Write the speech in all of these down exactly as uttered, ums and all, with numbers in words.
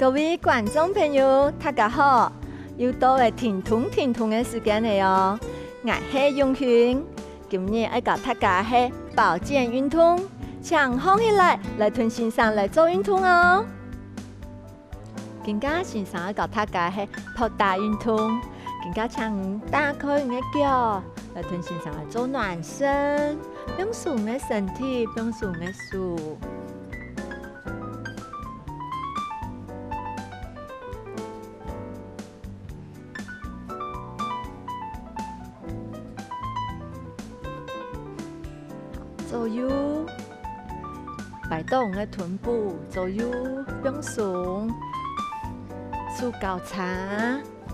各位觀眾朋友，大家好！又到了停動停動个時間了哦！𠊎係永興，今日愛教大家个係保健運動，請䟘起來，來同先生來做運動哦！今下先生愛教大家个係拍打運動，今下請你打開你个腳，來同先生來做暖身，放鬆你个身體，放鬆你个手。 左右，擺動你个臀部，左右放鬆，手交叉，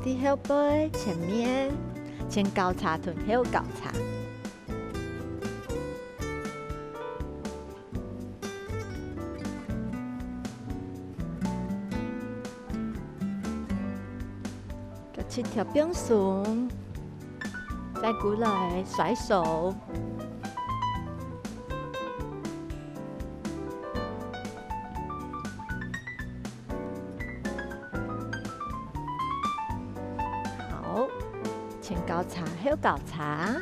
在後背、前面，前交叉同後交叉。 腳膝頭放鬆，再過來甩手。好，前交叉，後交叉。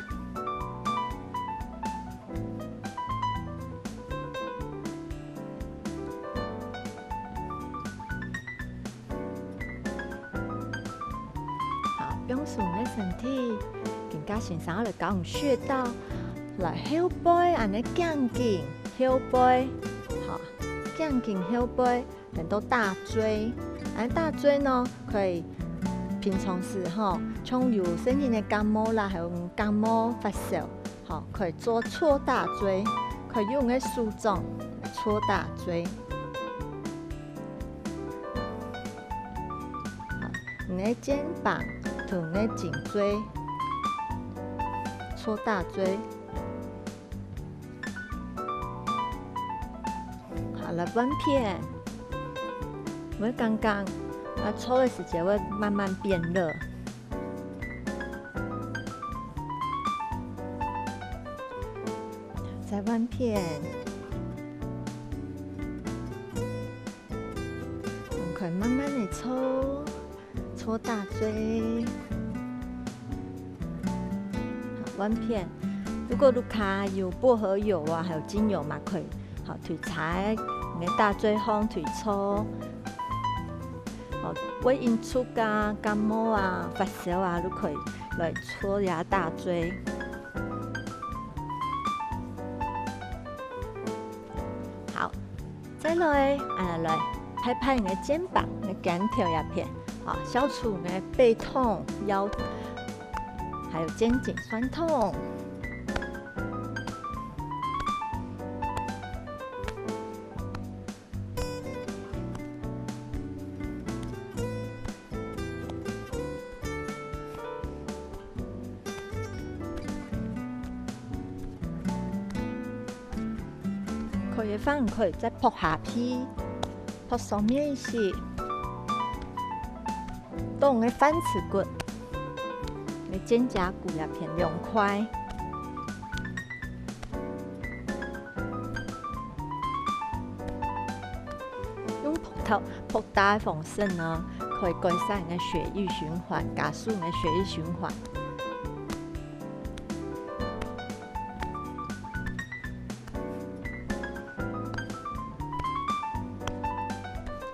好，放鬆你个身體，今下先生來教你穴道，來後背恁呢頸根，後背，好，頸根後背，等到大椎。恁大椎呢，可以平常時吼，像有細人仔感冒啦，還有感冒發燒， 好，可以做搓大椎，可以用你个手掌搓大椎。好，你个肩膀同你个頸椎搓大椎。好，來換片。會感覺，啊，搓个時節會慢慢變熱。 再換片。可以慢慢的搓，搓大椎。好，換片。如果屋下有薄荷油啊，還有精油嘛，可以，好，推在你个大椎項推搓。 哦，會引出啊，感冒啊、發燒啊，都可以來搓一下大椎。好，再來，啊，來拍拍你个肩膀、你个肩頭這片，好，消除你个背痛、腰，還有肩頸痠痛。 可以个話，你可以再拍下背，拍上面一息，到你个髖恥骨，你个肩胛骨這片兩塊。 用拍打，拍打个方式呢，可以改善你个血液循環，加速你个血液循環。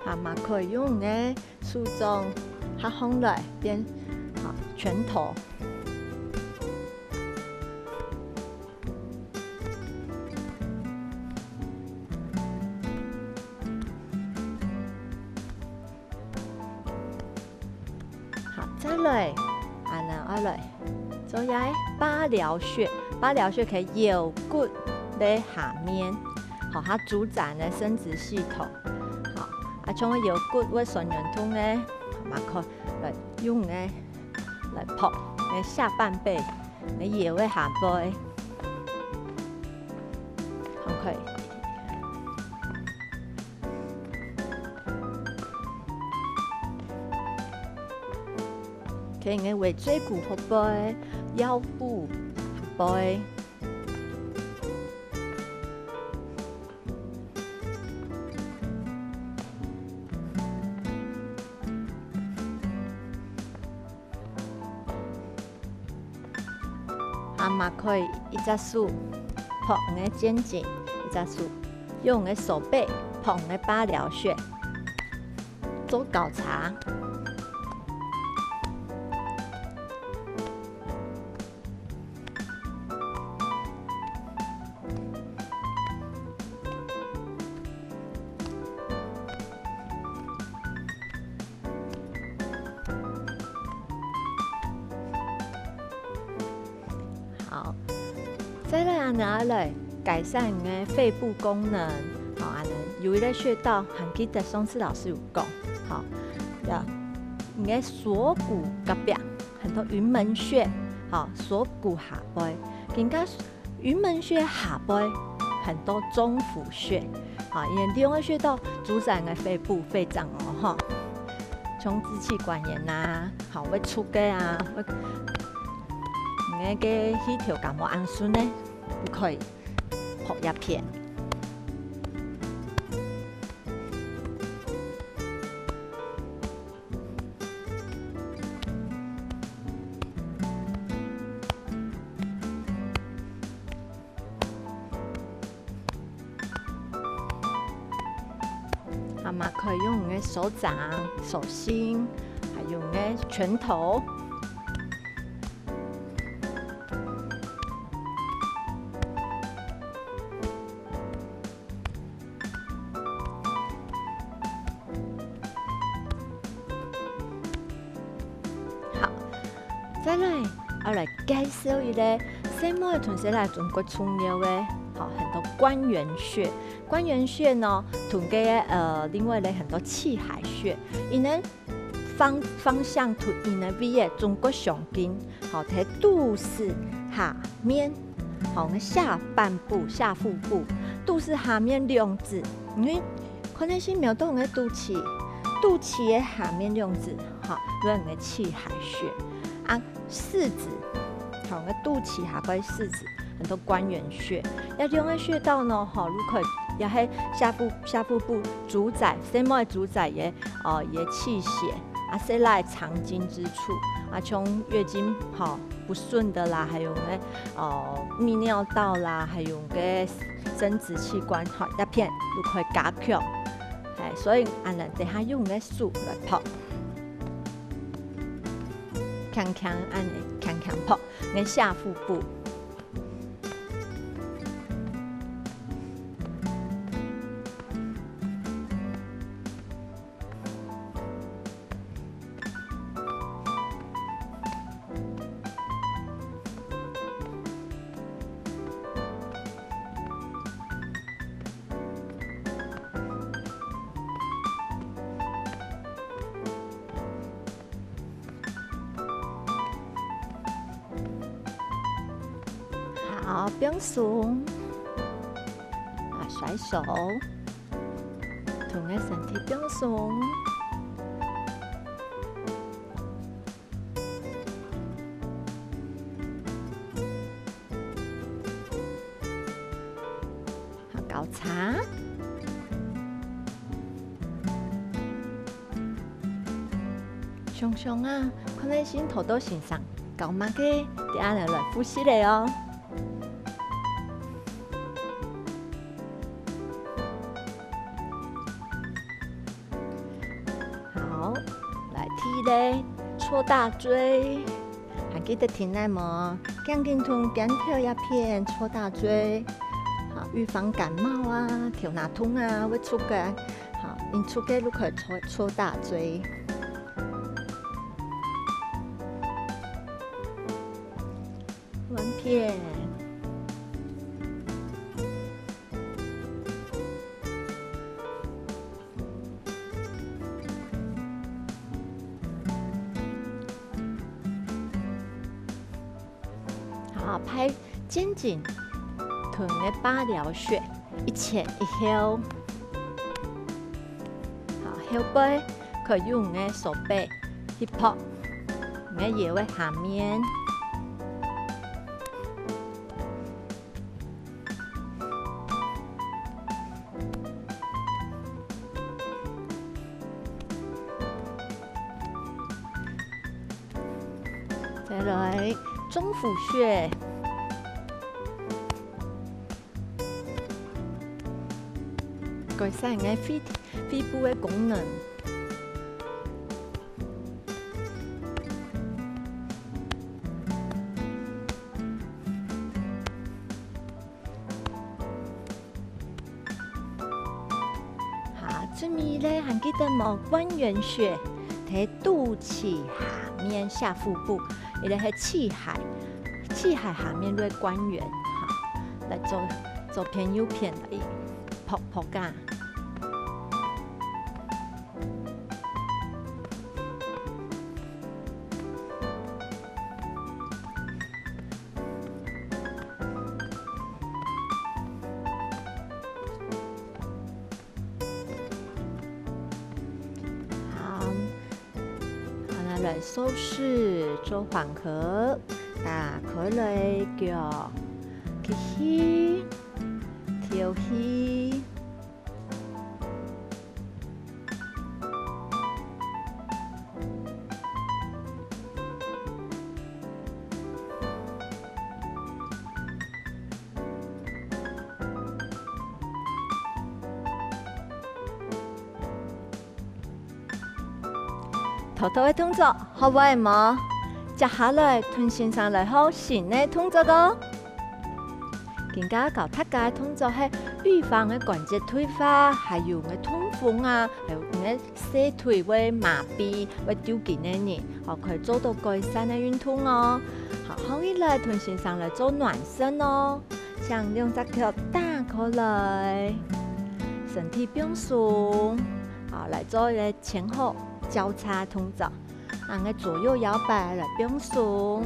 啊，嘛可以用你个手掌合䟘來變，啊，拳頭。 好，再來，恁呢愛來做一下芭蕉穴，芭蕉穴係腰骨个下面，好，佢主掌个生殖系統，好，啊，像腰骨會痠軟痛个，嘛可以來用个 來拍你个下半背，你个腰个下背。OK。OK，你个尾椎骨後背、腰部下背。啊嘛可以一隻手拍你个肩頸，一隻手用你个手背拍你个八髎穴，做交叉。 好，再來恁樣來改善你个肺部功能。好，恁樣有一個穴道，還記得上次老師有講，好，呀，你个鎖骨隔壁，喊做雲門穴，好，鎖骨下背，更加雲門穴下背喊做中府穴，好，因為兩個穴道主宰你个肺部、肺臟哦，吼，像支氣管炎啊，好，會出个啊，會 你个氣調感冒恁順呢，就可以拍這片。啊嘛可以用你个手掌、手心，還有你个拳頭。 好，再來，愛來介紹一個細妹同細倈中國重要个，好，喊做關元穴。關元穴呢，同个，呃，另外一個喊做氣海穴，佢呢，方，方向同佢呢位个中國相近，好，在肚屎下面，好，下半部、下腹部，肚屎下面兩指，因為 可能係摸著你个肚臍，肚臍个下面兩指，吼，就係你个氣海穴。啊，四指，吼，你个肚臍下背四指，喊做關元穴。這兩個穴道呢，吼，就可以，也係下腹，下腹部主宰，細妹主宰个，哦，个氣血，啊，細倈藏精之處，啊，像月經，吼， 不順的啦，還有該，呃，泌尿道啦，還有該生殖器官，吼，這片就可以加強。嘿，所以恁樣，等下用該手來拍，輕輕恁樣，輕輕拍，該下腹部。 好，放鬆。啊，甩手，同个身體放鬆。 好，交叉。想想啊，看來先頭到先生教麼个，等下來，來複習咧哦。 好，來，第一个，搓大椎，還記得停來無？頸根同肩頭這片搓大椎，好，預防感冒啊、頭那痛啊，會出个，好，因出个就可以搓，搓大椎。換片。 好，拍肩頸，同个八髎穴，一前一後。好，後背可以用个手背去拍个腰个下面。 再來，中府穴，改善个肺，肺部个功能。 好，最尾咧，還記得無？關元穴，在肚臍下面下腹部，佢个係臍下，臍下下面个關元，哈，來左，左片右片來拍，拍啊。 好，好，那來收拾，做緩和，打開來腳，吸氣，敨氣。 頭頭个動作學會無？接下來同先生來學新个動作哦。今下教大家个動作係預防个關節退化，還有个痛風啊，還有个 細腿會麻痺、會抽筋个人，吼，可以做到改善个運動哦。好，好，一來同先生來做暖身哦，將兩隻腳打開來，身體放鬆，好，來做一個前後交叉動作，恁樣左右搖擺來放鬆。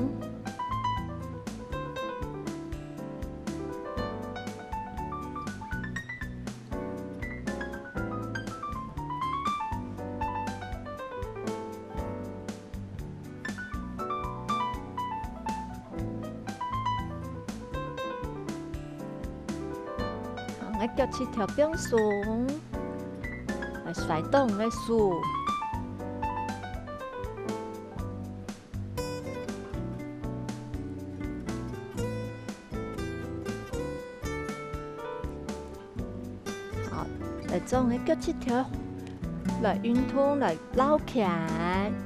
好，𠊎腳趾頭放鬆，來甩動𠊎手。 好，來做𠊎个腳趾頭，來運動，來繞圈，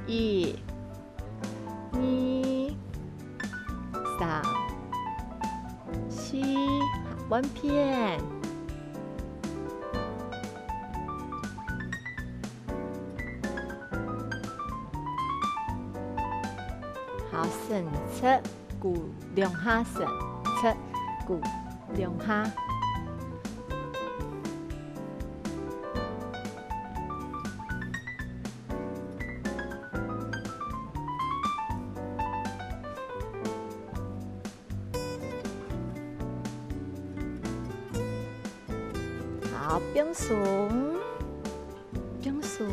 一、二、三、四，換片。 好，伸直，跍兩下，伸直，跍兩下。 好，放鬆，放鬆。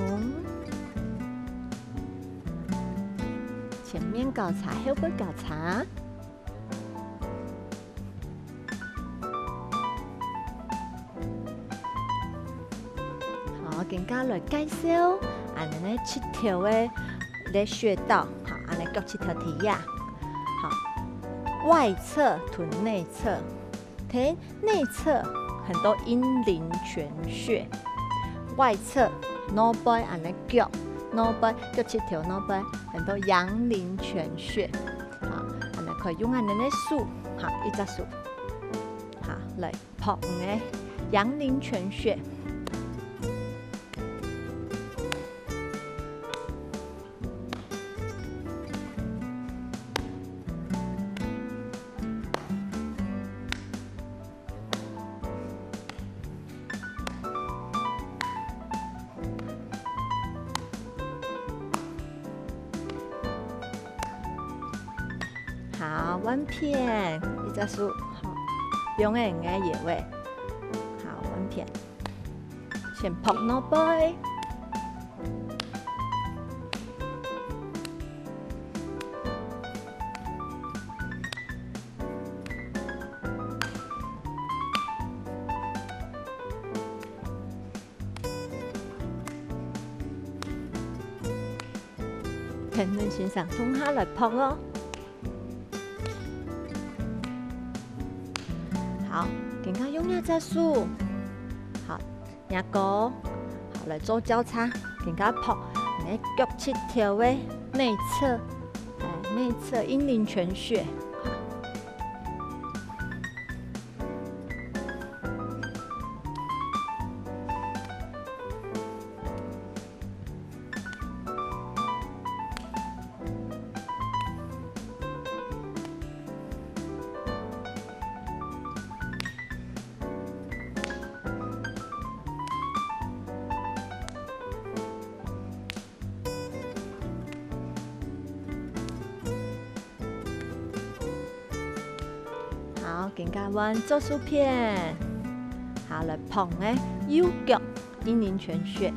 前面交叉，後背交叉。好，今下來介紹，恁樣个膝頭个，个穴道，好，恁樣腳膝頭底下，好，外側同內側。 在內側很多陰陵泉穴，外側腦背恁樣腳，腦背腳膝頭腦背很多陽陵泉穴，好，恁樣可以用恁樣个手，好，一隻手，好，來拍你个陽陵泉穴。 好，換片，一隻手，好，放个个腰仔。好，換片。先拍腦背。 跈等先生共下來拍哦。好，今下用這隻手，好，若个，好，來做交叉，更加拍，你个腳膝頭个內側，哎，內側陰陵泉穴。 好，今下換左手片。好，來碰个右腳陰陵泉穴。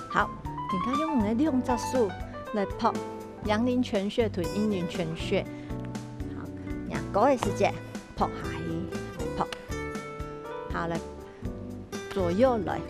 好，今下用你个兩隻手來拍陽陵泉穴同陰陵泉穴。好，若个个時節拍下去，來拍。好，來，左右來。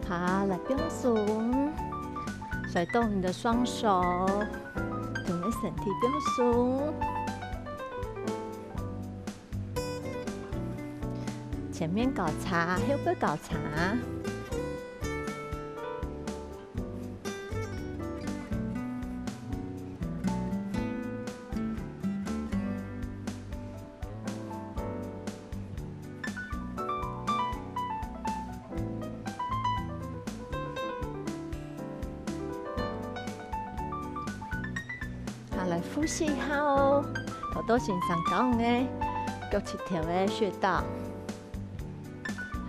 好，來放鬆，甩動你的雙手，同你身體放鬆。前面交叉，後背交叉。 好，來複習一下哦，頭到先生講个腳趾頭个穴道。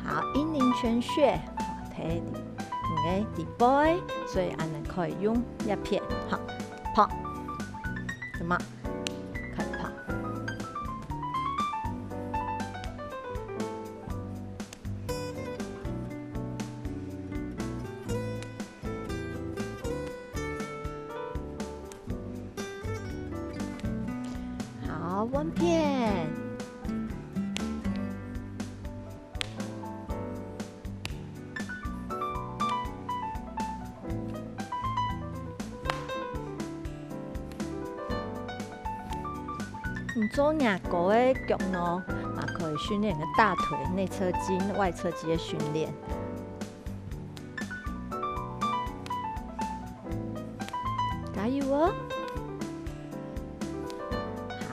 好，陰陵泉穴，好，在你个底背，所以恁樣可以用這片，好，拍，怎麼？開拍。 好，換片。你做若个个腳呢，嘛可以訓練你个大腿內側肌、外側肌个訓練。 加油哦！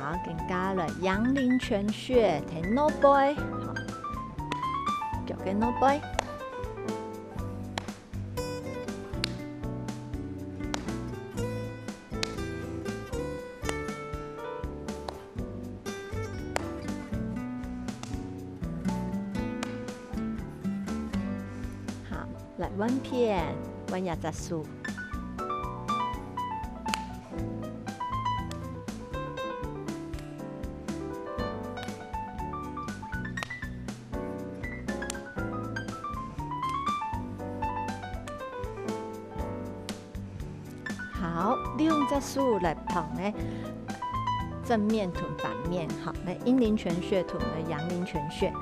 好，今下來陽陵泉穴，在腦背，好，腳个腦背。 好，來換片，換這隻手。 好，利用這手來碰个正面同反面，好，來陰陵泉穴同个陽陵泉穴。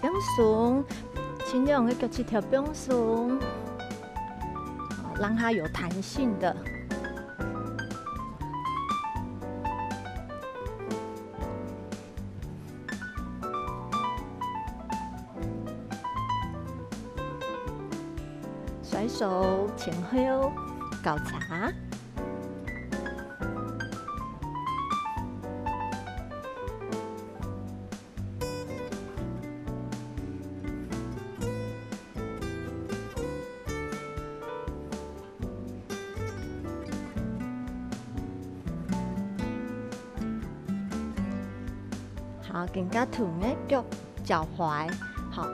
放鬆，盡量个腳趾頭放鬆。好，讓它有彈性的。甩手前後交叉。 好，今下同个腳、腳踝，好，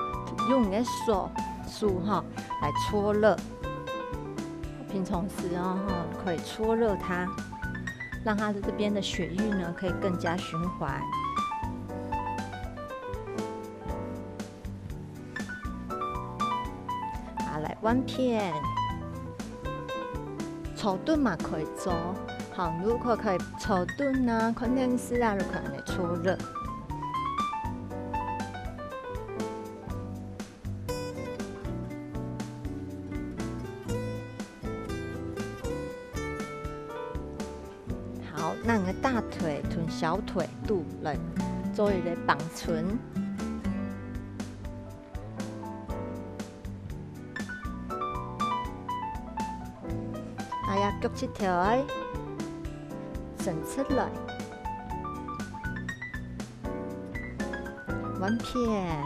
用你个手、手哈來搓熱。平常時哦，哈，可以搓热它，讓它的這邊的血液呢可以更加循環。 好，來換片。坐等嘛可以做，好，你可以坐等啊，看電視啊，就可以來搓熱。好，拿你个大腿同小腿肚來做一個繃伸。 哎呀，腳趾頭愛伸出來，換片。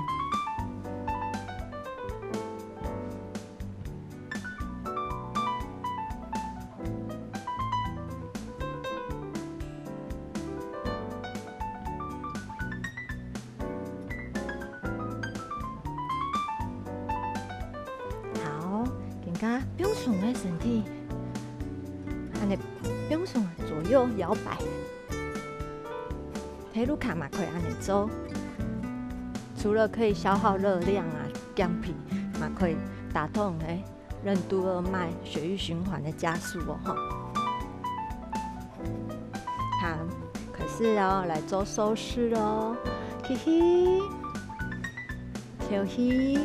好，今下放鬆个身體，恁呢放鬆，左右搖擺。體育課嘛可以恁呢做，除了可以消耗熱量啊，減肥，嘛可以達到你个任督二脈血液循環的加速哦，吼。好，開始哦，來做收拾咯，吸氣，敨氣。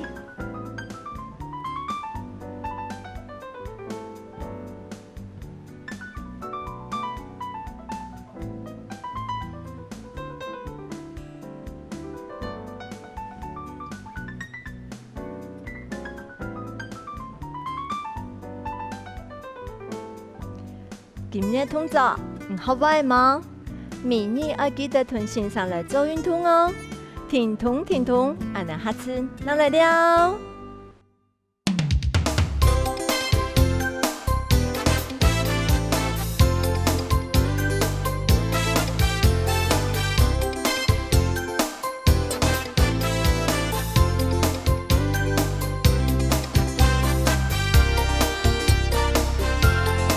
今日動作，你學會無？每日愛記得同先生來做運動哦。停動，停動，恁呢下次再來尞。